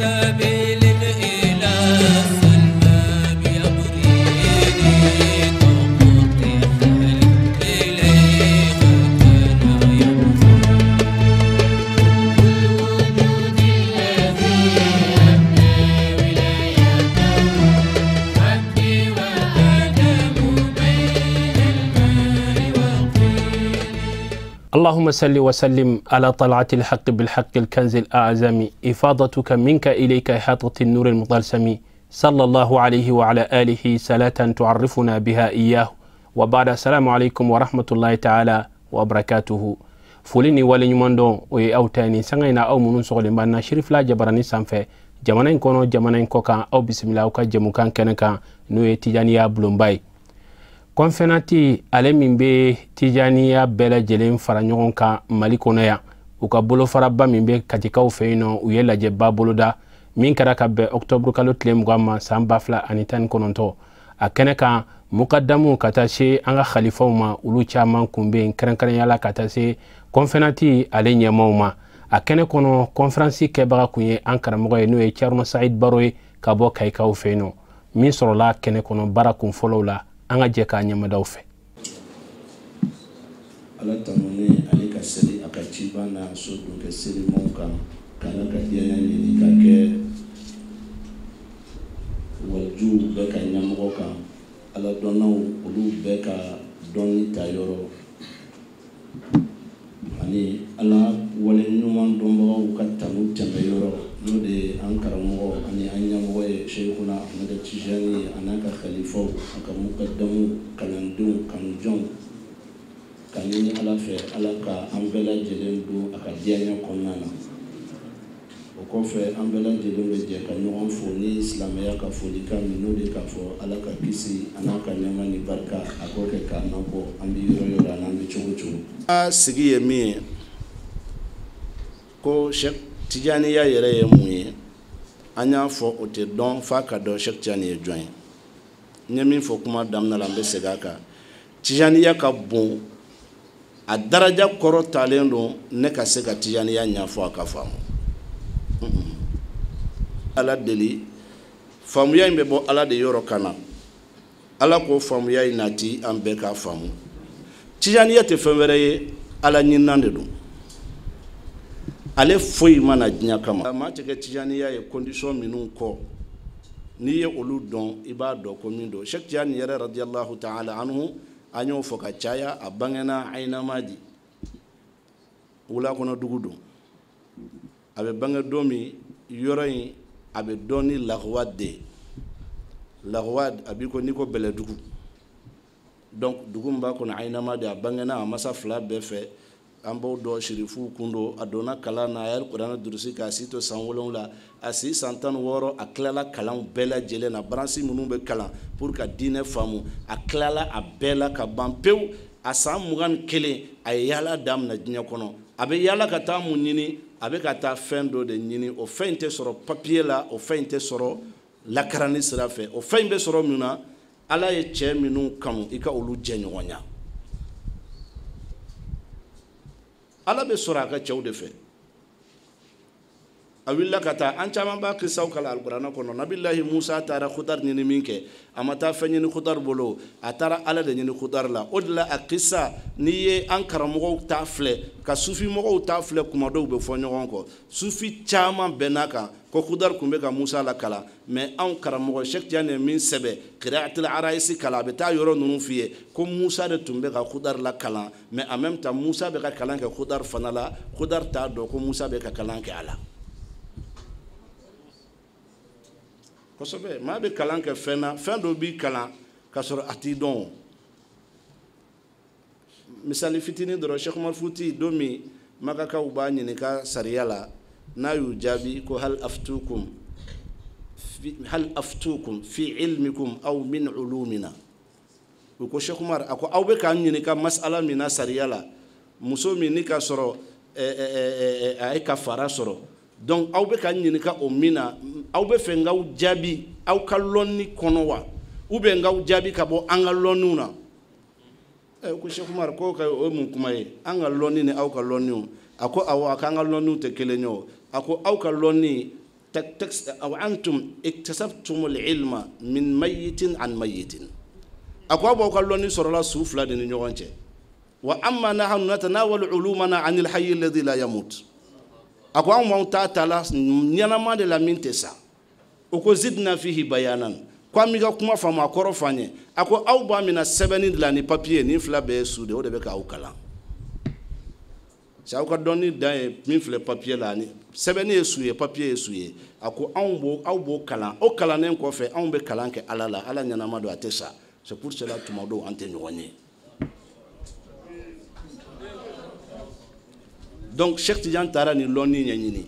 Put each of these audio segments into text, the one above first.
سبيل إلى السلمى بيغريني طاقتي حالي إليها كان يمضي الوجود الذي أبنى ولايته عبدي وآدم بين الماء والطين. اللهم صل وسلم على طلعة الحق بالحق الكنز الأعظم، إفاضتك منك إليك إحاطة النور المطلسم، صلى الله عليه وعلى آله صلاة تعرفنا بها إياه. وبعد، السلام عليكم ورحمة الله تعالى وبركاته. Foli ni waleɲuman dɔn o ye aw ta ye nin sanga in na, aw minnu sɔgɔlen b'an na Sirifila Jabarani sanfɛ, jamana in kɔnɔ, jamana in kɔ kan. Aw bisimila aw ka jɛmukan kɛnɛ kan, n'o ye Tijaniya bulonba ye. Kɔnfɛnati ale min bɛ Tijaniya bɛɛ lajɛlen fara ɲɔgɔn kan Mali kɔnɔ yan, u ka bolofaraba min bɛ Katikaw fɛ yen nɔ, u ye lajɛba boloda min kɛra ka bɛn ɔkutɔburu kalo tile 20 ma san 2019. A kɛnɛ kan, mukadamu ka taa se an ka xalifaw ma, olu caman kun bɛ yen, kɛrɛnkɛrɛnya la ka taa se kɔnfɛnati ale ɲɛmaw ma. A kɛnɛ kɔnɔ, kɔnferansi kɛbaga kun ye an karamɔgɔ ye, n'o ye Thierno Saïd Baro ye ka bɔ Kayikaw fɛ yen nɔ. Min sɔrɔla kɛnɛ kɔnɔ baara kun fɔlɔw la, an ka jɛ k'a ɲɛmadaw fɛ. Ala tanuni ale ka seli a ka ciba n'a so don kɛ selimaw kan, k'Ala ka diɲɛ ɲini ka kɛ walijuw bɛɛ ka ɲɛmɔgɔ kan, Ala dɔnnaw olu bɛɛ ka dɔnni ta yɔrɔ, ani Ala wale ɲuman dɔnbagaw ka tanu tɛmɛ yɔrɔ, n'o de ye an karamɔgɔ ani an ɲɛmɔgɔ ye Seyikuna Ahmada Tijani a n'a ka khalifaw, a ka mukadamu, kalandenw, kanujɔnw, ka ɲini Ala fɛ Ala ka an bɛɛ lajɛlen don a ka diɲɛ kɔnɔna na. O kɔfɛ, an bɛɛ lajɛlen bɛ jɛ ka ɲɔgɔn fo ni silamɛya ka folikan min, n'o de k'a fɔ Ala ka kisi a n'a ka nɛɛma ni barika a k'o kɛ k'an nabɔ an bɛ yɔrɔ yɔrɔ a n'an bɛ cogo cogo. A sigi ye min ye, ko Cheikh Tijaniya yɛrɛ ye mun ye, an y'a fɔ o tɛ dɔn f'a ka dɔn Cheikh Tijani ye jɔn ye. N ye min fɔ kuma daminɛ la, n bɛ segin a kan. Tijaniya ka bon, a daraja kɔrɔ talen don ne ka se ka Tijaniya ɲɛfɔ a ka faamu. Ala deli faamuya in bɛ bɔ Ala de yɔrɔ ka na, Ala k'o faamuya in nati an bɛɛ k'a faamu. Tijaniya tɛ fɛn wɛrɛ ye, Ala ɲininan de don, ale foyi ma na diɲɛ kama. Maa tɛ kɛ Tijaniya ye condition minnu kɔ, n'i ye olu dɔn, i b'a dɔn ko min don. Cheikh Tijani yɛrɛ radiyallahu ta'ala anhu, an y'o fɔ ka caya, a bangena Ainamadi, wula kɔnɔ dugu don. A bɛ bange don min, yɔrɔ in a bɛ dɔn ni Lagwad de ye. Lagwad a b'i ko n'i ko Bɛlɛdugu, donc dugu min b'a kɔnɔ Ainamadi, a bangena a masa fila bɛɛ fɛ, an b'o dɔn sirifuw kun don. A donna kalan na, a ye kuranɛ durusi k'a si to san 7, a si san 16, a tilala kalanw bɛɛ lajɛlen na, branche minnu bɛ kalan pour ka diinɛ faamu, a tilala a bɛɛ la ka ban pewu. A san 21, a ye yaala daminɛ diɲɛ kɔnɔ. A bɛ yaala ka taa mun ɲini? A bɛ ka taa fɛn dɔ de ɲini. O fɛn in tɛ sɔrɔ papier la, o fɛn in tɛ sɔrɔ lakarani sira fɛ. O fɛn in bɛ sɔrɔ mun na? Ala ye cɛ minnu kanu, i ka olu jɛɲɔgɔnya. Ala bɛ sɔrɔ a ka cɛw de fɛ. A wulila ka taa, an caman b'a kisaw kalan alikuranɛ kɔnɔ. Nabilahi Musa taara Kudar ɲini min kɛ, a ma taa fɛn ɲini Kudar bolo, a taara Ala de ɲini Kudar la. O de la a kisa, n'i ye an karamɔgɔw ta filɛ ka sufi mɔgɔw ta filɛ, kuma dɔw bɛ fɔ ɲɔgɔn kɔ. Sufi caman bɛnn'a kan ko Kudar tun bɛ ka Musa lakalan, mais anw karamɔgɔ Cheikh Tijani ye min sɛbɛn Qira'atul Arayisi kalan, a bɛ taa yɔrɔ ninnu f'i ye ko Musa de tun bɛ ka Kudar lakalan, mais en même temps Musa bɛ ka kalan kɛ Kudar fana la, Kudar t'a dɔn ko Musa bɛ ka kalan kɛ a la. Kosɛbɛ, maa bɛ kalan kɛ fɛn na, fɛn dɔ b'i kalan k'a sɔrɔ a t'i dɔn. Misali fitinin dɔrɔn, Cheikh Umar Futi, don min Makakaw b'a ɲininka sariya la, n'a y'u jaabi ko hal aftukum fi, hal aftukum fi ilmikum aw min ulumina. U ko Cheikh Umar, a ko aw bɛ k'an ɲininka masala min na sariya la, muso min ni ka sɔrɔ a ye kafara sɔrɔ, donc aw bɛ k'an ɲininka o min na, aw bɛ fɛ n k'aw jaabi aw ka lɔnni kɔnɔ wa, ou bien n k'aw jaabi ka bɔ an ka lɔnniw na? Ko Cheikh Umar ko ka o ye mun kuma ye, an ka lɔnni ni aw ka lɔnniw? A ko awɔ, a k'an ka lɔnniw tɛ kelen ye o. A ko aw ka lɔnni aw antum iktasabtumul ilma min mayyitin an mayyitin. A ko aw b'aw ka lɔnni sɔrɔla su fila de ni ɲɔgɔn cɛ. Wa amma nahnu natanawalu ulumana anil hayyi alladhi la yamut. A ko anw b'anw ta ta la ɲɛnama de la min tɛ sa. O ko zidna fihi bayanan. Ko an b'i ka kuma faamu a kɔrɔ f'an ye. A ko aw b'a minɛ sɛbɛnni de la ni papiye nin fila bɛɛ ye su de ye, o de bɛ k'aw kalan. Aw ka dɔnni dan ye min filɛ papiye la, ani sɛbɛnni ye su ye, papiye ye su ye. A ko anw b'o aw b'o kalan, o kalannen kɔfɛ anw bɛ kalan kɛ Ala la, Ala ɲɛnama don a tɛ sa. C'est pour cela tuma dɔw an tɛ ɲɔgɔn ye. Donc Cheikh Tidiane taara nin lɔnni ɲɛɲini.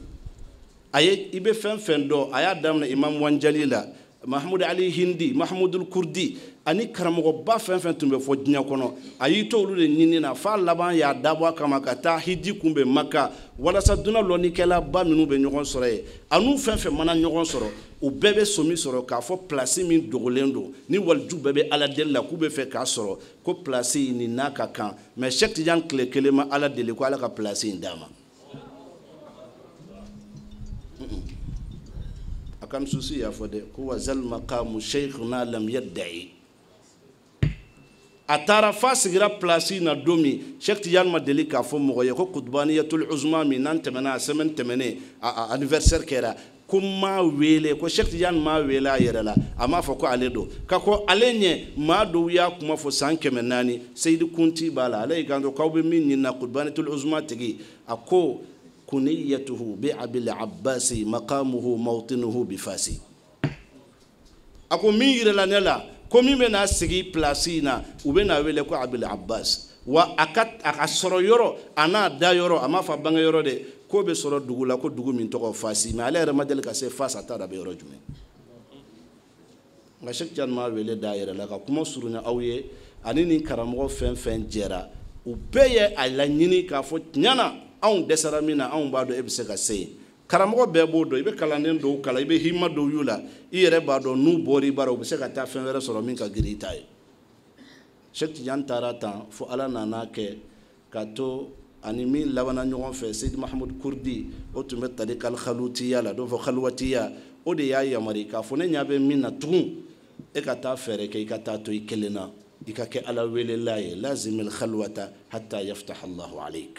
A ye i bɛ fɛn fɛn dɔn, a y'a daminɛ Imam Wanjali la, Mahmoud Ali Hindi, Mahmoudul Kurdi, ani karamɔgɔba fɛn fɛn tun bɛ fɔ diɲɛ kɔnɔ, a y'i to olu de ɲini na f'a laban y'a dabɔ a kama ka taa hiji kunbɛn Maka walasa dunan lɔnnikɛlaba minnu bɛ ɲɔgɔn sɔrɔ yen, a n'u fɛn fɛn mana ɲɔgɔn sɔrɔ, u bɛɛ bɛ somi sɔrɔ k'a fɔ place min dogolen don ni waliju bɛɛ bɛ Ala deli la k'u bɛ fɛ k'a sɔrɔ ko place in nin n'a ka kan. Mais Cheikh Tidiane tile kelen ma Ala deli ko Ala ka place in d'a ma. A kan susi y'a fɔ dɛ ko wa zal maqamu shaykhuna lam yadda'i. A taara f'a sigira place in na don min, Cheikh Tidiane ma deli k'a fɔ mɔgɔ ye ko kutubaniyatul uzma min n'an tɛmɛna a semaine tɛmɛnen a anniversaire kɛra, ko maa wele, ko Cheikh Tidiane maa wele a yɛrɛ la, a m'a fɔ ko ale don, ka ko ale ɲɛ maa dɔw y'a kuma fɔ san 400, Seyidi Kunti b'a la, ale y'i kanto k'aw bɛ min ɲini na kutubaniyatul uzma tigi, a ko kuniyatuhu bi abil abbasi maqamuhu mawtinuhu bi fasi. A ko min yirala ne la ko min bɛna sigi place in na, u bɛna wele ko Abil Abbas, wa a ka sɔrɔ yɔrɔ a n'a da yɔrɔ, a m'a fɔ a bange yɔrɔ dɛ, k'o bɛ sɔrɔ dugu la ko dugu min tɔgɔ Fasi, mais ale yɛrɛ ma deli ka se Fasi, a t'a dɔn a bɛ yɔrɔ jumɛn. Nka Cheikh Tidiane m'a wele da yɛrɛ la ka kuma surunya aw ye, ani nin karamɔgɔ fɛn fɛn jɛra, u bɛɛ ye a laɲini k'a fɔ tiɲɛ na anw dɛsɛra min na, anw b'a dɔn e bɛ se ka se yen. Karamɔgɔ bɛɛ b'o dɔn, i bɛ kalanden dɔw kalan, i bɛ hima dɔw y'u la, i yɛrɛ b'a dɔn n'u bɔra i bara u bɛ se ka taa fɛn wɛrɛ sɔrɔ min ka girin i ta ye. Cheikh Tidiane taara tan fo Ala nana kɛ ka to ani min labanna ɲɔgɔn fɛ, Seyidi Mahmoud Kurdi, o tun bɛ tarikal khalutiya la, dɔw fɔ khalwatiya, o de y'a yamari k'a fɔ ne ɲɛ bɛ min na tugun, e ka taa fɛɛrɛ kɛ i ka taa to i kelen na, i ka kɛ Ala welela ye, lazimil khalwata hatta yaftaha Allahu alayk.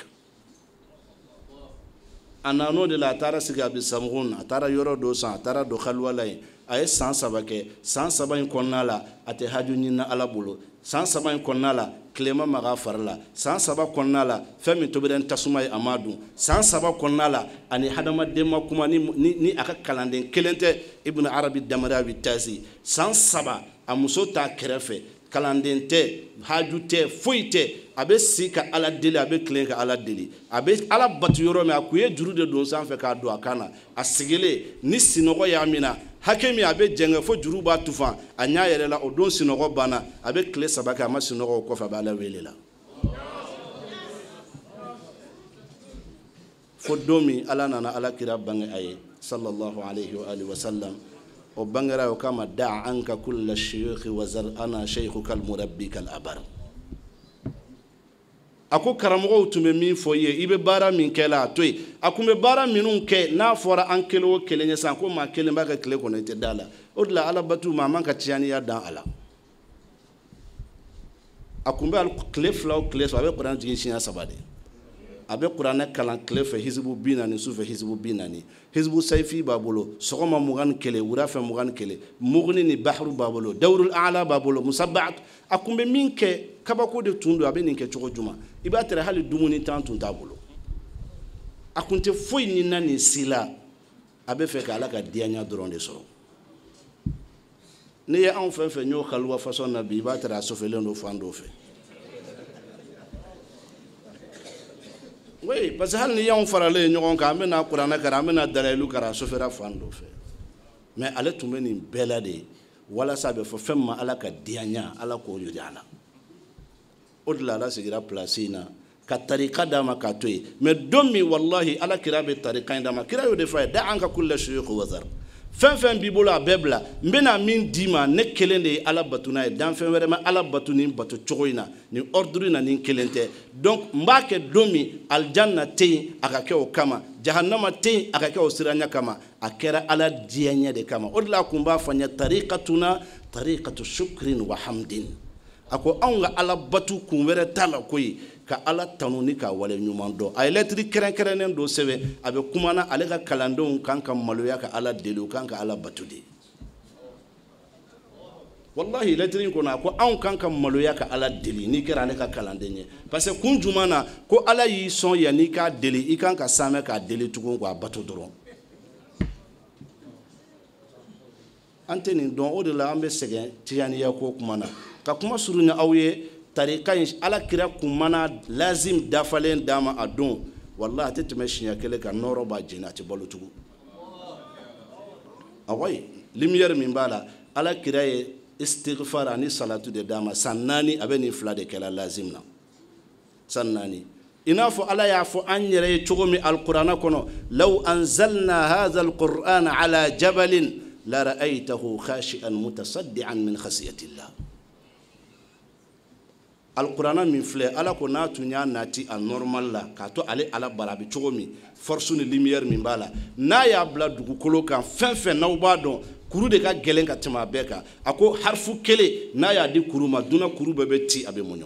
A nan'o de la, a taara sigi a bɛ Samgun, a taara yɔrɔ dɔ san, a taara don khalwa la yen, a ye san 3 kɛ. San 3 in kɔnɔna la, a tɛ haju ɲini Ala bolo. San 3 in kɔnɔna la, tilema maga a fari la. San 3 kɔnɔna la, fɛn min tobira ni tasuma ye, a m'a dun. San 3 kɔnɔna la, ani hadamaden ma kuma ni a ka kalanden kelen tɛ, Ibn Arabi Damarawi Tazi. San 3, a muso t'a kɛrɛfɛ, kalanden tɛ, haju tɛ, foyi tɛ. A bɛ si ka Ala deli, a bɛ tilen ka Ala deli, a bɛ Ala batu yɔrɔ min, a kun ye juru de don sanfɛ k'a don a kan na. A sigilen ni sinɔgɔ y'a minɛ hakɛ min, a bɛ jɛngɛ fo juru b'a tufan, a ɲɛ yɛrɛ la, o don sinɔgɔ banna, a bɛ tile 3 kɛ a ma sinɔgɔ, o kɔfɛ a bɛ Ala wele la. Fo don min Ala nana Ala kira bange a ye sallallahu alayhi wa alihi wa sallam, o bangera o kama da anka kulla shuyukhi wa zar ana shaykhuka al-murabbi kal abar. A ko karamɔgɔw tun bɛ min fɔ i ye, i bɛ baara min kɛ la a to yen. A kun bɛ baara minnu kɛ n'a fɔra an kelen o kelen ye sisan ko maa kelen b'a kɛ tile kɔnɔ, i tɛ da la. O de la Ala batu maa man ka tiyaniya dan a la. A kun bɛ tile 2 o tile 3 a bɛ kuranɛ jigin siɲɛ 3 de. A bɛ kuranɛ kalan tile fɛ hisibu 40, su fɛ hisibu 40. Hisibu sayifi b'a bolo, sɔgɔma 21, wula fɛ 21, muguni ni baharu b'a bolo, dawurul ala b'a bolo, musabaat. A kun bɛ min kɛ kabako de tun don, a bɛ nin kɛ cogo jumɛn? I b'a tɛrɛ hali dumuni tan tun t'a bolo. A kun tɛ foyi ɲini na nin si la, a bɛ fɛ ka Ala ka diyaɲa dɔrɔn de sɔrɔ. N'i ye anw fɛn fɛn y'o kaluwa fasɔn na bi, i b'a tɛrɛ a sɔfɛlen don fan dɔ fɛ. Oui, parce que hali ni y'anw faralen ɲɔgɔn kan, an bɛna kuranɛ kalan, an bɛna dalayilu kalan, a sɔfɛra fan dɔ fɛ. Mais ale tun bɛ nin bɛɛ la de walasa a bɛ fɔ fɛn min ma Ala ka diyaɲa, Ala k'o jira a la. O de la Ala sigira place in na ka tarika d'a ma k'a to yen. Mais don min wallahi Ala kira bɛ tarika in d'a ma, kira y'o de fɔ a ye, da an ka kulla shuyukh wa zar. Fɛn fɛn b'i bolo a bɛɛ bila, n bɛna min d'i ma, ne kelen de ye Ala bato n'a ye, danfɛn wɛrɛ ma Ala bato nin bato cogo in na, nin ordre in na, nin kelen tɛ. Donc n b'a kɛ don min alijanna tɛ yen a ka kɛ o kama, jahannama tɛ yen a ka kɛ o siranya kama, a kɛra Ala diyaɲɛ de kama. O de la a kun b'a fɔ n ye tariqatuna tariqatu shukrin wa hamdin. A ko anw ka Ala batu kun wɛrɛ t'a la koyi, ka Ala tanu ni k'a wale ɲuman dɔn. A ye lɛtiri kɛrɛnkɛrɛnnen dɔ sɛbɛn, a bɛ kuma na ale ka kalandenw kan ka maloya ka Ala deli, u kan ka Ala bato de. Wallahi lɛtiri in kɔnɔ a ko anw kan ka maloya ka Ala deli n'i kɛra ale ka kalanden ye, parce que kun jumɛn na ko Ala y'i sɔn yanni i k'a deli, i kan ka saamɛ k'a deli tugun k'a bato dɔrɔn. An tɛ nin dɔn, o de la an bɛ sɛgɛn tijaniya ko kuma na. Ka kuma surunya aw ye, tarika in Ala kira kun mana lazim dafalen d'a ma a don, wallahi a tɛ tɛmɛ siɲɛ kelen kan, nɔɔrɔ b'a jeni, a tɛ balo tugun. Awayi lumière min b'a la, Ala kira ye istighfar ani salatu de d'a ma, san 4 a bɛ nin fila de kɛla lazim na, san 4. I n'a fɔ Ala y'a fɔ an yɛrɛ ye cogo min alkurana kɔnɔ, law anzalna hadha alqur'ana ala jabalin la ra'aytahu khashi'an mutasaddi'an min khashiyatillah. Alkurana min filɛ, Ala ko n'a tun y'a nati a normal la, k'a to ale Ala bara a bɛ cogo min, force ni lumière min b'a la, n'a y'a bila dugukolo kan, fɛn fɛn n'aw b'a dɔn kuru de ka gɛlɛn ka tɛmɛ a bɛɛ kan, a ko harifu kelen n'a y'a di kuru ma, dunan kuru bɛɛ bɛ ci, a bɛ mɔɲɔ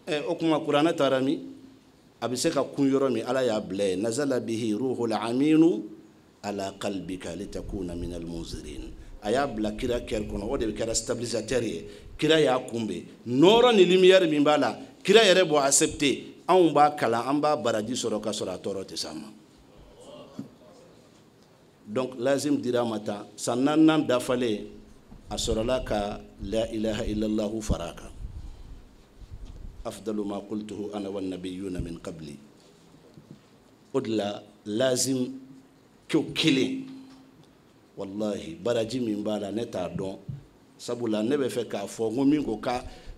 mɔɲɔ. O kuma kuranɛ taara min, a bɛ se ka kun yɔrɔ min, Ala y'a bila yen, nazala bihi ruhul aminu ala qalbika litakuna minal munzirin. A y'a bila kira kɛrɛ kɔnɔ, o de kɛra stabilisateur ye. Kira y'a kunbɛn, nɔɔrɔ ni lumière min b'a la, kira yɛrɛ b'o accepter, anw b'a kalan, an b'a baraji sɔrɔ ka sɔrɔ a tɔɔrɔ tɛ s'an ma. Donc lazim dira a ma tan, san 4 dafalen a sɔrɔla ka la ilaha illallahu fara a kan. Afdalu ma qultuhu ana wan nabiyyuna min qabli. O de la lazim ko kelen, wallahi baraji min b'a la ne t'a dɔn, sabula ne bɛ fɛ k'a fɔ n ko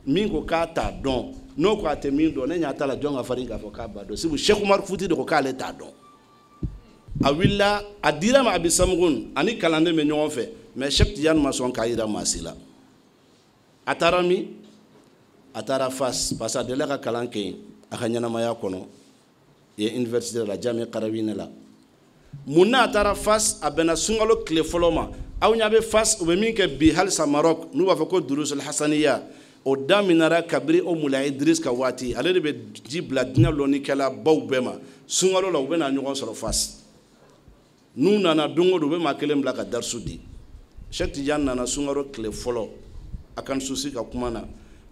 min ko k'a t'a dɔn, n'o ko a tɛ min dɔn, ne ɲɛ t'a la jɔn ka farin k'a fɔ k'a b'a dɔn. Sabu Cheikh Umar Futi de ko k'ale t'a dɔn. A wulila a dira ma Abi Samugun ani kalanden bɛ ɲɔgɔn fɛ, mais Cheikh Tidiane ma sɔn k'a yira maa si la. A taara min? A taara Fas, parce que a delila ka kalan kɛ yen a ka ɲɛnamaya kɔnɔ, yen université la, Jami Karawine la. Mun na a taara Fas? A bɛnna sunkalo tile fɔlɔ ma. Aw ɲɛ bɛ Fas, u bɛ min kɛ bi halisa Maroc, n'u b'a fɔ ko Durusul Hasaniya, o daminɛra kabiri o Moulay Idriss ka waati. Ale de bɛ ji bila diinɛ lɔnnikɛla baw bɛɛ ma. Sunkalo la u bɛ na ɲɔgɔn sɔrɔ Fas. N'u nana don o don, u bɛ maa kelen bila ka darisu di. Cheikh Tidiane nana sunkalo tile fɔlɔ, a kan susi ka kuma na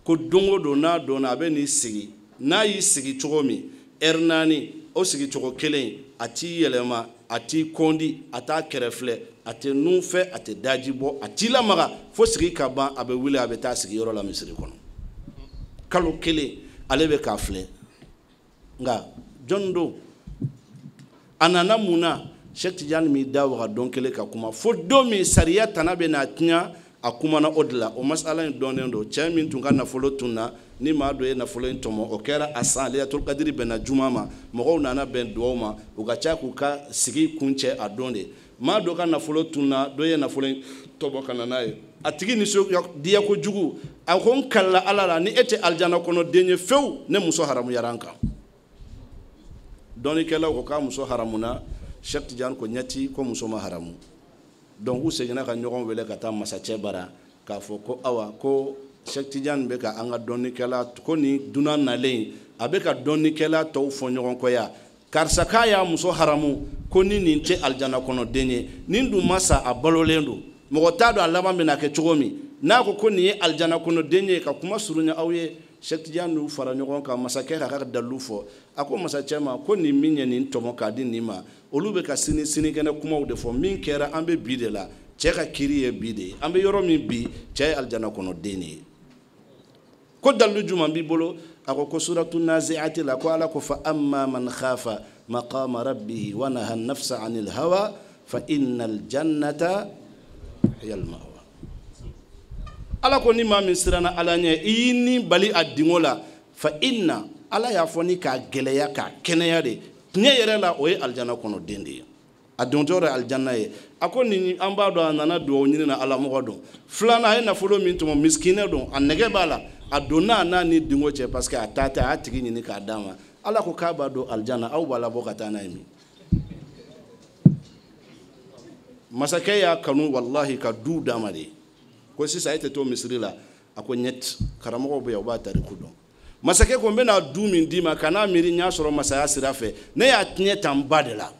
ko don o don n'a donna a bɛ n'i sigi, n'a y'i sigi cogo min ɛri 4, o sigicogo kelen a t'i yɛlɛma, a t'i kɔndi, a t'a kɛrɛfilɛ, a tɛ nun fɛ, a tɛ daji bɔ, a t'i lamaga fo sigi ka ban, a bɛ wuli a bɛ taa sigiyɔrɔ la misiri kɔnɔ. Kalo kelen ale bɛ k'a filɛ. Nka jɔn don? A nana mun na? Cheikh Tidiane m'i da waga don kelen ka kuma fo don min sariya tana bɛ n'a tiɲɛ, a kumana o de la. O masala in dɔnnen don. Cɛ min tun ka nafolo tunna, ni maa dɔ ye nafolo in tɔmɔ, o kɛra a san Laylatul Qadri bɛnna juma ma, mɔgɔw nana bɛn duwawu ma, u ka ca k'u ka sigi kuncɛ a don de. Maa dɔ ka nafolo tunna, dɔ ye nafolo in tɔmɔ ka na n'a ye. A tigi nisɔndiya kojugu, a ko n kalila Ala la, ni e tɛ alijana kɔnɔ den ye fewu, ne muso haramuyara n kan. Dɔnnikɛlaw ko k'a muso haramuna, Cheikh Tidiane ko ɲɛti ko muso ma haramu. Donc u seginna ka ɲɔgɔn wele ka taa masacɛ bara k'a fɔ ko awa ko Cheikh Tidiane bɛ ka an ka dɔnnikɛla, ko nin dunan nalen a bɛ ka dɔnnikɛla tɔw fɔ ɲɔgɔn kɔ yan, karisa k'a y'a muso haramu, ko ni nin tɛ alijana kɔnɔ den ye, nin dun ma sa, a balolen don, mɔgɔ t'a dɔn a laban bɛna kɛ cogo min. N'a ko ko nin ye alijana kɔnɔ den ye, ka kuma surunya aw ye. Cheikh Tidiane n'u fara ɲɔgɔn kan, masakɛ k'a ka dalilu fɔ. A ko masacɛ ma ko nin min ye nin tɔmɔ k'a di nin ma, olu bɛ ka sini sinikɛnɛ kumaw de fɔ, min kɛra an bɛ bi de la, cɛ ka kiiri ye bi de ye, an bɛ yɔrɔ min bi, cɛ ye alijana kɔnɔ den de ye. Ko dalilu jumɛn b'i bolo? A ko ko suratu nazi'ati la, ko Ala ko fa amma man khafa maqama rabbihi wa naha nafsa anil hawa fa innal jannata hiya al ma'wa. Ala ko ni maa min siranna Ala ɲɛ, i y'i ni bali a dingo la, fa inna, Ala y'a fɔ ni k'a gɛlɛya k'a kɛnɛya de, tiɲɛ yɛrɛ la o ye alijana kɔnɔ den de ye. A dontɔ yɛrɛ alijanna ye. A ko nin an b'a dɔn a nana dugawu ɲini na ala mɔgɔ don. Filanan a ye nafolo min tɔmɔ misikinɛ don, a nɛgɛ b'a la, a donna a n'a ni dingo cɛ parce que a ta tɛ, a y'a tigi ɲini k'a d'a ma. Ala ko k'a b'a don alijanna, aw b'a labɔ ka taa n'a ye min? Masakɛ y'a kanu walahi ka du d'a ma de. Ko sisan e tɛ to misiri la. A ko ɲɛ karamɔgɔw bɛ yan u b'a tariku dɔn. Masakɛ ko n bɛna du min d'i ma kan'a miiri n y'a sɔrɔ masaya sira fɛ, ne y'a tiɲɛ ta n ba de la.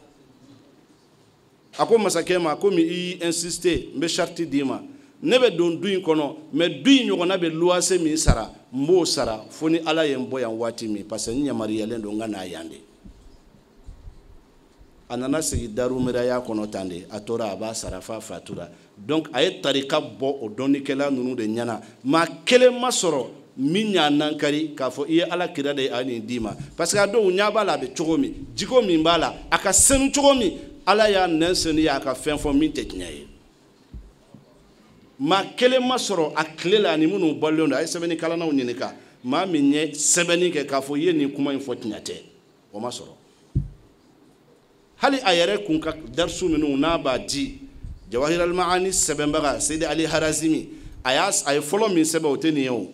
A ko masakɛ ma komi i y'i insister n bɛ sariti d'i ma, ne bɛ don du in kɔnɔ mais du in ɲɔgɔnna bɛ luwanse min sara n b'o sara fo ni ala ye n bɔ yan waati min, parce que n yamaruyalen don n ka n'a yan de. A nana sigi darumiraya kɔnɔ tan de, a tora a b'a sara f'a fatura. Donc a ye tarika bɔ o dɔnnikɛla ninnu de ɲɛna, maa kelen ma sɔrɔ min y'a nankari k'a fɔ i ye ala kira de ye a ye nin d'i ma, parce que a dɔw ɲɛ b'a la a bɛ cogo min, jiko min b'a la, a ka senu cogo min, ala y'a nɛn senu ye a ka fɛn fɔ min tɛ tiɲɛ ye. Maa kelen ma sɔrɔ a tile la ani minnu balolen don, a ye sɛbɛnni kalannaw ɲininka, maa min ye sɛbɛnni kɛ k'a fɔ i ye nin kuma in fɔ tiɲɛ tɛ, o ma sɔrɔ. Hali a yɛrɛ kun ka darisu minnu n'a b'a di, Jawahir al-Ma'ani sɛbɛnbaga Seyidi Ali Harazimi, a ye fɔlɔ min sɛbɛn o tɛ nin ye o.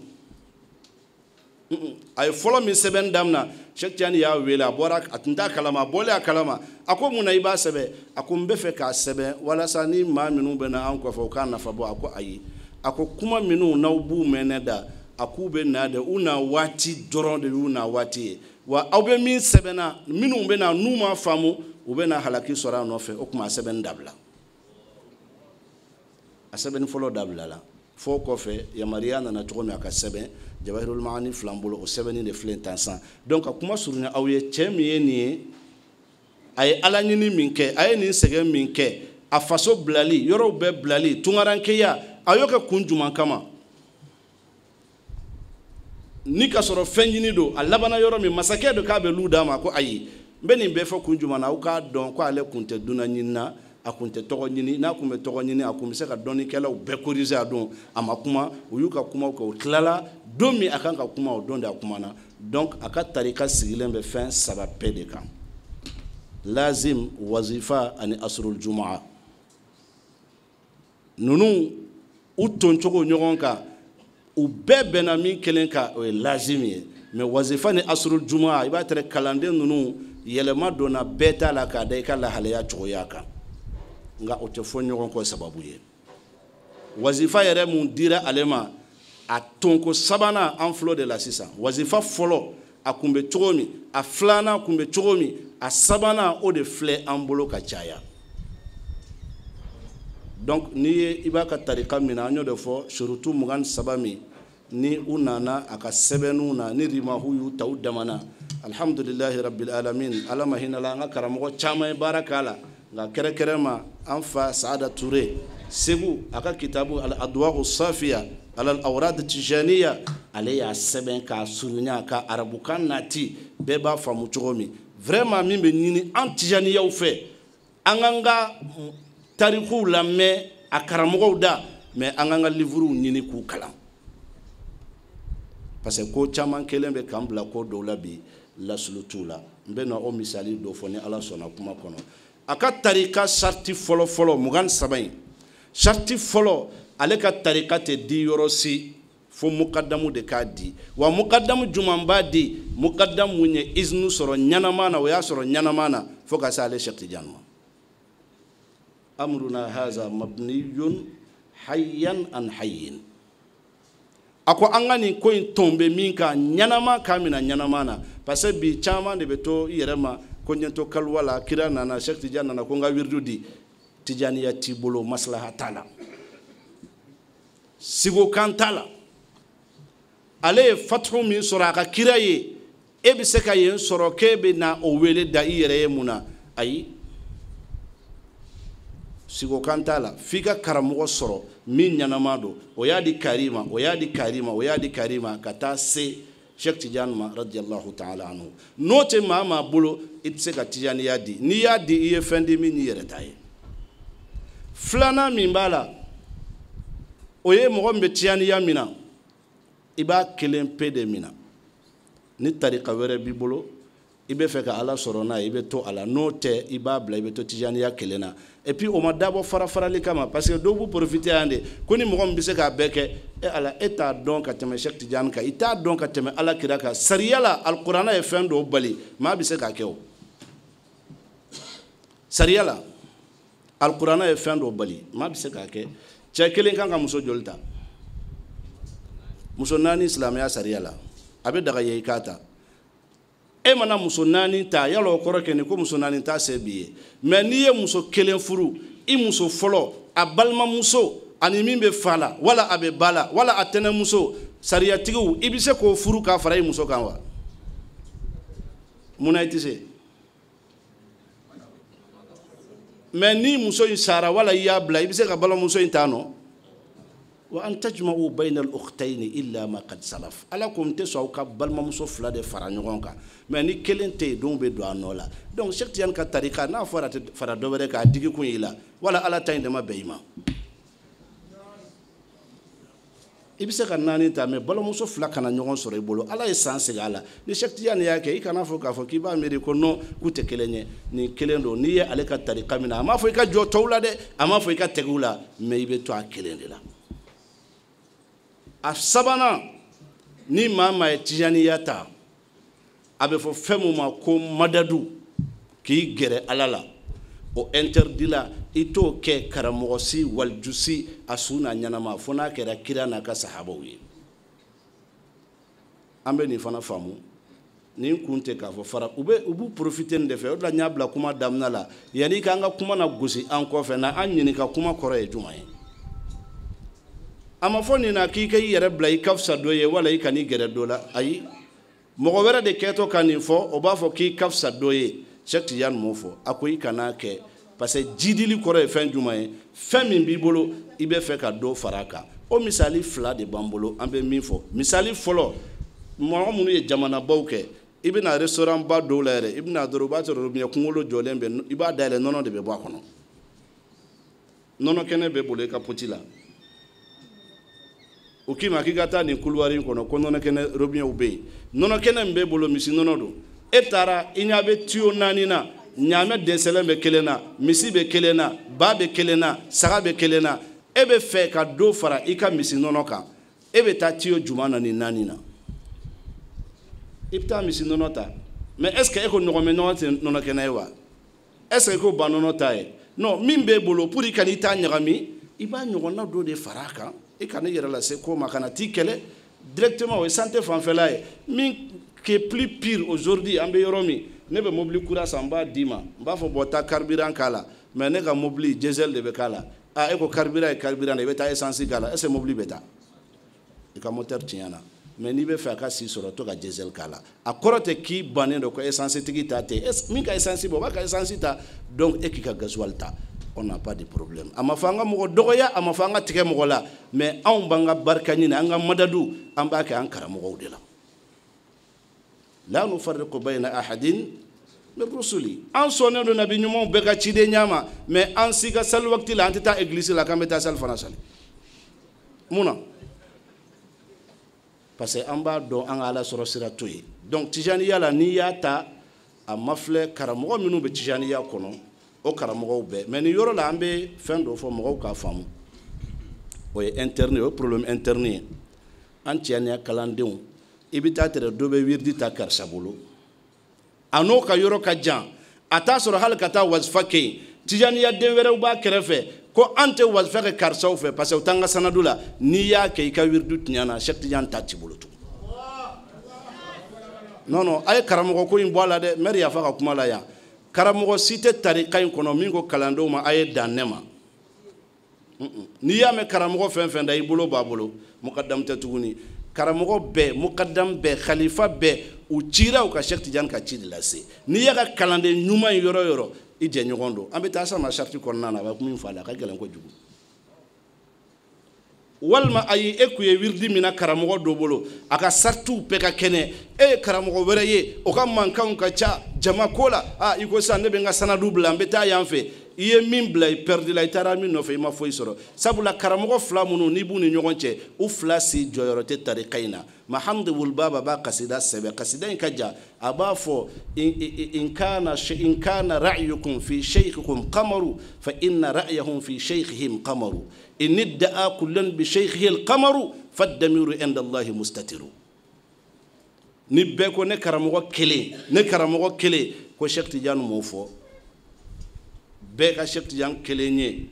A ye fɔlɔ min sɛbɛn daminɛ, Cheikh Tidiane y'a wele, a bɔra a tun t'a kalama, a bɔlen a kalama, a ko mun na i b'a sɛbɛn? A ko n bɛ fɛ k'a sɛbɛn walasa ni maa minnu bɛ na an kɔfɛ u k'a nafa bɔ. A ko ayi, a ko kuma minnu n'aw b'u mɛn ne da, a k'u bɛ na de, u na waati dɔrɔn de y'u na waati ye, wa aw bɛ min sɛbɛnna minnu bɛ na n'u ma faamu u bɛ na halaki sɔrɔ a nɔfɛ. O tuma a sɛbɛnni dabila, a sɛbɛnni fɔlɔ dabila la. Fo kɔfɛ yamaruya nana cogo min a ka sɛbɛn Jawahirul Ma'ani filan bolo, o sɛbɛnni de filɛ tan san. Donc ka kuma surunya aw ye, cɛ min ye nin ye, a ye ala ɲini min kɛ, a ye nin sɛgɛn min kɛ, a faso bilali, yɔrɔw bɛɛ bilali, tunkarankeya, a y'o kɛ kun jumɛn kama? Ni ka sɔrɔ fɛn ɲini don, a labanna yɔrɔ min masakɛ don k'a bɛ lu d'a ma, ko ayi, n bɛ nin bɛɛ fɔ kun jumɛn na, aw k'a dɔn ko ale kun tɛ dunan ɲini na, a kun tɛ tɔgɔ ɲini, n'a kun bɛ tɔgɔ ɲini a kun bɛ se ka dɔnnikɛlaw bɛɛ corriger a don, a ma kuma, u y'u ka kumaw kɛ, u tilala don min a kan ka kuma o don de a kumana. Donc a ka tarika sigilen bɛ fɛn saba bɛɛ de kan: lazim, wazifa ani asrul jumaa. Ninnu u toncogo ɲɔgɔn kan, u bɛɛ bɛnna min kelen kan o ye lazim ye, mais wazifa ni asrul jumaa i b'a tɛrɛ kalanden ninnu yɛlɛma donna bɛɛ t'a la k'a da i ka lahalaya cogoya kan, nka o tɛ fɔ ɲɔgɔn kɔ sababu ye. Wazifa yɛrɛ mun dira ale ma, a tonko sabanan an filɛ de la sisan. Wazifa fɔlɔ a kun bɛ cogo min, a filanan kun bɛ cogo min, a sabanan o de filɛ an bolo ka caya. Donc n'i ye i b'a ka tarika min na, an y'o de fɔ surutu 23 min ni u nana a ka sɛbɛnniw na, ni rimahu y'u ta u damana. Alhamdulilahi rabbil alamin, ala ma hinɛ la, an ka karamɔgɔ caman ye baara k'a la, nka kɛrɛkɛrɛ ma an fa Saada Ture Segu, a ka kitabu al adwa'u safiya alal awrad tijaniya, ale y'a sɛbɛn k'a surunya ka arabukan nati bɛɛ b'a faamu cogo min. Vraiment min bɛ ɲini an tijaniyaw fɛ, an k'an ka tarikuw lamɛn a karamɔgɔw da, mais an k'an ka livrew ɲini k'u kalan, parce que ko caman kelen bɛ k'an bila ko dɔw la bi lasulu t'u la. N bɛ na o misali dɔ fɔ ni ala sɔnna kuma kɔnɔ. A ka tarika sariti fɔlɔ fɔlɔ 23 in, sariti fɔlɔ, ale ka tarika tɛ di yɔrɔ si fo mukadamu de k'a di. Wa mukadamu jumɛn b'a di? Mukadamu mun ye izinu sɔrɔ ɲɛnama na, o y'a sɔrɔ ɲɛnama na fo ka se ale Cheikh Tidiane ma. Amruna haza mabniyun hayyan an hayyin. A ko an ka nin ko in tɔn bɛ min kan ɲɛnama k'a minɛ ɲɛnama na, parce que bi caman de bɛ to i yɛrɛ ma ko n ye to kaluwa la, kira nana, Cheikh Tidiane nana ko n ka wirdu di. Tijaniya t'i bolo, maslaha t'a la, sigokan t'a la. Ale ye fatuhu min sɔrɔ a ka kira ye, e bɛ se ka yen sɔrɔ k'e bɛ na o wele da i yɛrɛ ye mun na? Ayi, sigokan t'a la. F'i ka karamɔgɔ sɔrɔ min ɲɛnama don, o y'a di kari ma, o y'a di kari ma, o y'a di kari ma, ka taa se Cheikh Tidiane ma radiyallahu ta'ala anhu. N'o tɛ maa maa bolo, i tɛ se ka tijaniya di. N'i y'a di, i ye fɛn di min n'i yɛrɛ ta ye. Filanan min b'a la, o ye mɔgɔ min bɛ tijaniya min na, i b'a kelen pe de minɛ. Ni tarika wɛrɛ b'i bolo, I bɛ fɛ ka Ala sɔrɔ n'a ye, i bɛ to a la. N'o tɛ, i b'a bila, i bɛ to tijaniya kelen na. Et puis o ma dabɔ fara farali kama, parce que dɔw b'u profiter yan de ko ni mɔgɔ min bɛ se k'a bɛɛ kɛ. E Ala, e t'a dɔn ka tɛmɛ Cheikh Tidiane kan, i t'a dɔn ka tɛmɛ Ala kira kan. Sariya la, alikuranɛ ye fɛn dɔw bali, maa bɛ se k'a kɛ o. Sariya la, alikuranɛ ye fɛn dɔw bali, maa bɛ se k'a kɛ. Cɛ kelen kan ka muso joli ta? Muso 4 silamɛya sariya la, a bɛ daga ye i k'a ta. E mana muso 4 ta, yala o kɔrɔ kɛ ni ko muso 4 ta se b'i ye. Mais n'i ye muso kelen furu, i muso fɔlɔ, a balimamuso ani min bɛ fa la, wala a bɛ ba la, wala a tɛnɛmuso, sariyatigiw, i bɛ se k'o furu k'a fara i muso kan wa? Munna i tɛ se? Mais ni muso in sara wala i y'a bila, i bɛ se ka balimamuso in ta nɔ? Wa an tajma'u bayna al-ukhtayni illa ma qad salaf. Ala ko n tɛ sɔn aw ka balimamuso fila de fara ɲɔgɔn kan, mais ni kelen tɛ yen, denw bɛ don a nɔ la. Donc Cheikh Tidiane ka tarika n'a fɔra a tɛ fara dɔ wɛrɛ kan, a digi kun y'i la, wala Ala ta in de ma bɛn i ma. I bɛ se ka 4 ta, mais balimamuso fila kana ɲɔgɔn sɔrɔ i bolo. Ala ye san segin a la. Ni Cheikh Tidiane y'a kɛ, i kana fɔ k'a fɔ k'i b'a miiri ko non, k'u tɛ kelen ye. Nin kelen don. N'i ye ale ka tarika minɛ, a m'a fɔ i ka jɔ tɔw la dɛ, a m'a fɔ i ka tɛgɛ u la, mais i bɛ to a kelen de la. A sabanan, ni maa maa ye tijaniya ta, a bɛ fɔ fɛn mun ma ko madadu, k'i gɛrɛ Ala la, o interdit la, i t'o kɛ karamɔgɔ si, waliju si, a su n'a ɲɛnama, fo n'a kɛra kira n'a ka sahabaw ye. An bɛ nin fana faamu. Nin kun tɛ k'a fɔ fara, u b'u profiter nin de fɛ. O de la n y'a bila kuma daminɛ la, yanni k'an ka kuma na gosi an kɔfɛ, na an ɲininka kuma kɔrɔ ye jumɛn ye. A ma fɔ nin na k'i ka i yɛrɛ bila i ka fisa dɔ ye, wala i kan'i gɛrɛ dɔ la. Ayi, mɔgɔ wɛrɛ de kɛtɔ ka nin fɔ, o b'a fɔ k'i ka fisa dɔ ye. Cheikh Tidiane m'o fɔ, a ko i kan'a kɛ, parce que jidili kɔrɔ ye fɛn jumɛn ye? Fɛn min b'i bolo, i bɛ fɛ ka dɔ fara a kan. O misali 2 de b'an bolo, an bɛ min fɔ. Misali fɔlɔ, mɔgɔ minnu ye jamanabaw kɛ, i bɛna restaurant ba dɔw la yɛrɛ, i bɛna dɔrɔn, o b'a sɔrɔ robinet kunkolo jɔlen bɛ, i b'a dayɛlɛ, nɔnɔ de bɛ bɔ a kɔnɔ. Nɔnɔ kɛnɛ bɛ bolo i ka poti la. O k'i ma k'i ka taa nin couloir in kɔnɔ ko nɔnɔ kɛnɛ robinetw bɛ yen. Nɔnɔ kɛnɛ min b'e bolo, misi nɔnɔ don. E taara, i ɲɛ bɛ tuyau 4 na, ɲaamɛ dɛsɛlen bɛ kelen na, misi bɛ kelen na, ba bɛ kelen na, saga bɛ kelen na. E bɛ fɛ ka dɔ fara i ka misi nɔnɔ kan, e bɛ taa tuyau jumɛn na nin 4 na? I bɛ taa misi nɔnɔ ta, mais est ce que e ko ɲɔgɔnmɛ nɔnɔ tɛ nɔnɔ kɛnɛ ye wa? Est ce que e ko ba nɔnɔ ta ye? Non, min b'e bolo pour i kan'i ta ɲagami, i b'a ɲɔgɔnna dɔ de fara a kan. I kana i yɛrɛ lase ko ma, kana t'i kɛlɛ directement. O ye santé fanfɛla ye. Min qui est plus pire aujourd'hui, an bɛ yɔrɔ min, ne bɛ mobili kura san, n b'a d'i ma, n b'a fɔ bon, taa carburant k'a la, mais ne ka mobili diesel de bɛ k'a la. Ah, e ko carburant ye carburant de, i bɛ taa essence k'a la, est ce que mobili bɛ taa? I ka moteur tiɲɛna. Mais n'i bɛ fɛ a ka si sɔrɔ, to ka diesel k'a la. A kɔrɔ tɛ k'i bannen don ko essence tigi ta tɛ. Min ka essence bɔ, o b'a ka essence ta, donc e k'i ka gasoil ta. On n'a pas de problème. A ma fɔ an ka mɔgɔ dɔgɔya, a ma fɔ an ka tigɛ mɔgɔ la, mais anw b'an ka barika ɲini, an ka madadu, an b'a kɛ an karamɔgɔw de la. La nufarriqu bayna ahadin min rusuli. An sɔnnen don nabi ɲumanw bɛɛ ka ciden ɲɛ ma, mais an si ka sali wagati la, an tɛ taa église la k'an bɛ taa sali fana sali. Mun na? Parce que an b'a dɔn an ka Ala sɔrɔ sira t'o ye. Donc tijaniya la, n'i y'a ta, a ma filɛ karamɔgɔ minnu bɛ tijaniya kɔnɔ, o karamɔgɔw bɛɛ. Mais nin yɔrɔ la, an bɛ fɛn dɔ fɔ mɔgɔw k'a faamu. O ye interne, o ye problème interne ye. An tijaniya kalandenw, i bɛ taa tɛrɛ dɔ bɛ wiridi ta karisa bolo, a n'o ka yɔrɔ ka jan, a t'a sɔrɔ hali ka taa wazifa kɛ yen. Tijaniya den wɛrɛw b'a kɛrɛfɛ ko an tɛ wazifa kɛ karisaw fɛ parce que u t'an ka sanadu la. N'i y'a kɛ, i ka wiridi tiɲɛna, Cheikh Tidiane ta t'i bolo tugun. Non, non, a ye karamɔgɔ ko in bɔ a la dɛ. Mɛri yafa ka kuma la yan. Karamɔgɔ si tɛ tarika in kɔnɔ min ko kalandenw ma a ye dan ne ma. N'i y'a mɛn karamɔgɔ fɛn fɛn da, i bolo b'a bolo, mukadamu tɛ tuguni. Karamɔgɔ bɛɛ, mukadamu bɛɛ, khalifa bɛɛ, u cira u ka Cheikh Tidiane ka ci de lase. N'i y'a ka kalanden ɲuman ye yɔrɔ o yɔrɔ, i jɛɲɔgɔn don. An bɛ taa sama sariti kɔnɔna na, a bɛ kuma min fɔ a la, a ka gɛlɛn kojugu. Walima ayi, e kun ye wiridi min na karamɔgɔ dɔ bolo, a ka saritiw bɛɛ ka kɛnɛ, e ye karamɔgɔ wɛrɛ ye, o ka mankanw ka ca jama ko la. Aa, i ko sisan ne bɛ n ka sanadu bila, n bɛ taa yan fɛ. I ye min bila i perdre la, i taara min nɔfɛ i ma foyi sɔrɔ. Sabula karamɔgɔ fila minnu n'i b'u ni ɲɔgɔn cɛ, u fila si jɔyɔrɔ tɛ tarika in na. Mahamdu Wulbaba b'a kasida sɛbɛn, kasida in ka jan, a b'a fɔ in kana ra'yukum fi shaykhikum qamaru fa inna ra'yahum fi shaykhihim qamaru in idda'a kullun bi shaykhihi al-qamaru faddamiru inda Allahi mustatiru. Ni bɛɛ ko ne karamɔgɔ kelen, ne karamɔgɔ kelen, ko Cheikh Tidiane m'o fɔ. Bɛɛ ka Cheikh Tidiane kelen ye,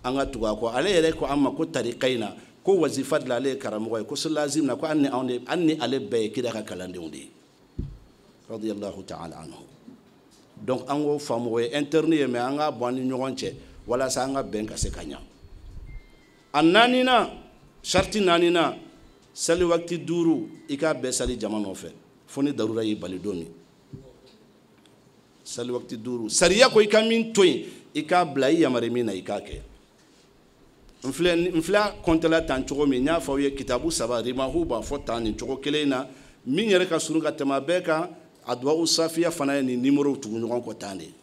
an ka tugu a kɔ. Ale yɛrɛ ko an ma ko tarika in na, ko wazifa de la ale ye karamɔgɔ ye, ko solazim na ko an ni ale bɛɛ ye kira ka kalandenw de ye, radiyallahu ta'ala anhu. Donc an k'o faamu, o ye interne ye, mais an k'a bɔ an ni ɲɔgɔn cɛ walasa an ka bɛn ka se ka ɲa. A naaninan, sariti naaninan, sali wakati 5 i k'a bɛɛ sali jama nɔfɛ fo ni darura y'i bali don min. Sali wakati 5, sariya ko i ka min to yen, i k'a bila i yamari min na i k'a kɛ. N filɛ kɔntɛla tan cogo min, n y'a fɔ aw ye kitabu 3 rimahu b'a fɔ tan nin cogo kelen in na. Min yɛrɛ ka surun ka tɛmɛ a bɛɛ kan, a duwawu safiya fana ye nin nimorow tugu ɲɔgɔn kɔ tan de.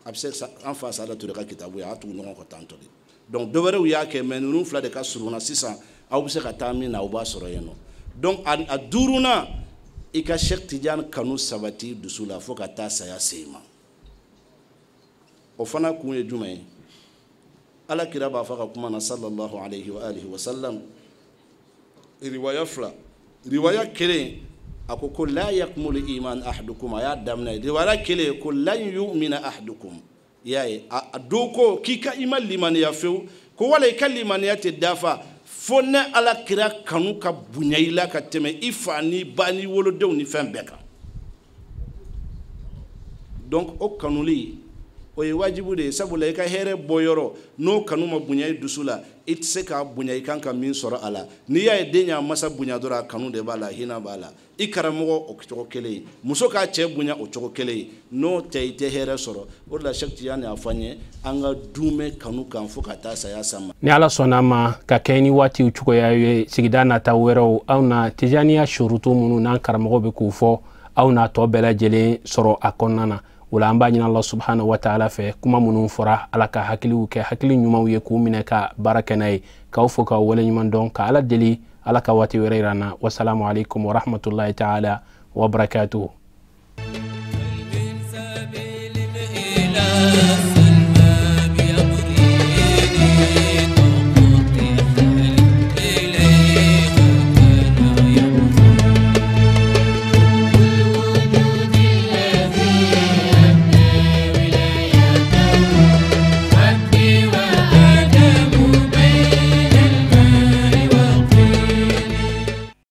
A bɛ se an fa Sada Ture ka kitabu ye, a y'a tugu ɲɔgɔn kɔ tan tɔ de. Donc dɔ wɛrɛw y'a kɛ, mais ninnu fila de ka surun na sisan, aw bɛ se ka taa min na aw b'a sɔrɔ yen nɔ. Donc a duurunan, i ka Cheikh Tidiane kanu sabati dusu la fo ka taa saya se i ma. O fana kun ye jumɛn ye? Ala kira b'a fɔ a ka kuma na sallallahu alayhi wa alihi wa sallam, riwaya fila, riwaya kelen a ko ko la yakmulu iman ahadukum, a y'a daminɛ. Riwaya kelen ko lan yu'mina ahadukum, i y'a ye a dɔw ko k'i ka i ma limaniya fewu, ko wala i ka limaniya tɛ dafa fo ne ala kira kanu ka bonya i la ka tɛmɛ i fa ni ba ni wolodenw ni fɛn bɛɛ kan. Donc o kanuli o ye wajibu de ye, sabula i ka hɛrɛ bɔ yɔrɔ n'o kanu ma bonya i dusu la, i tɛ se k'a bonya i kan ka min sɔrɔ a la. N'i y'a ye den y'a masa bonya dɔrɔn, a kanu de b'a la, hinɛ b'a la. I karamɔgɔ o cogo kelen ye, muso k'a cɛ bonya o cogo kelen ye, n'o tɛ i tɛ hɛrɛ sɔrɔ. O de la Cheikh Tidiane y'a fɔ an ye, an ka dumɛ kanu kan fo ka taa saya s'an ma. Ni Ala sɔnna a ma, ka kɛ ni waatiw cogoya ye, sigida nata wɛrɛw aw na Tijaniya surutu minnu n'an karamɔgɔ bɛ k'u fɔ, aw n'a tɔ bɛɛ lajɛlen sɔrɔ a kɔnɔna na. O la an b'a ɲini Allah subhanahu wa ta'ala fɛ, kuma minnu fɔra, Ala ka hakiliw kɛ hakili ɲumanw ye k'u minɛ ka baara kɛ n'a ye. K'aw fo k'aw waleɲuman dɔn, ka Ala deli Ala ka waati wɛrɛ yira an na. Wasalamu alaikum wa rahmatullahi ta'ala wa barakatuhu.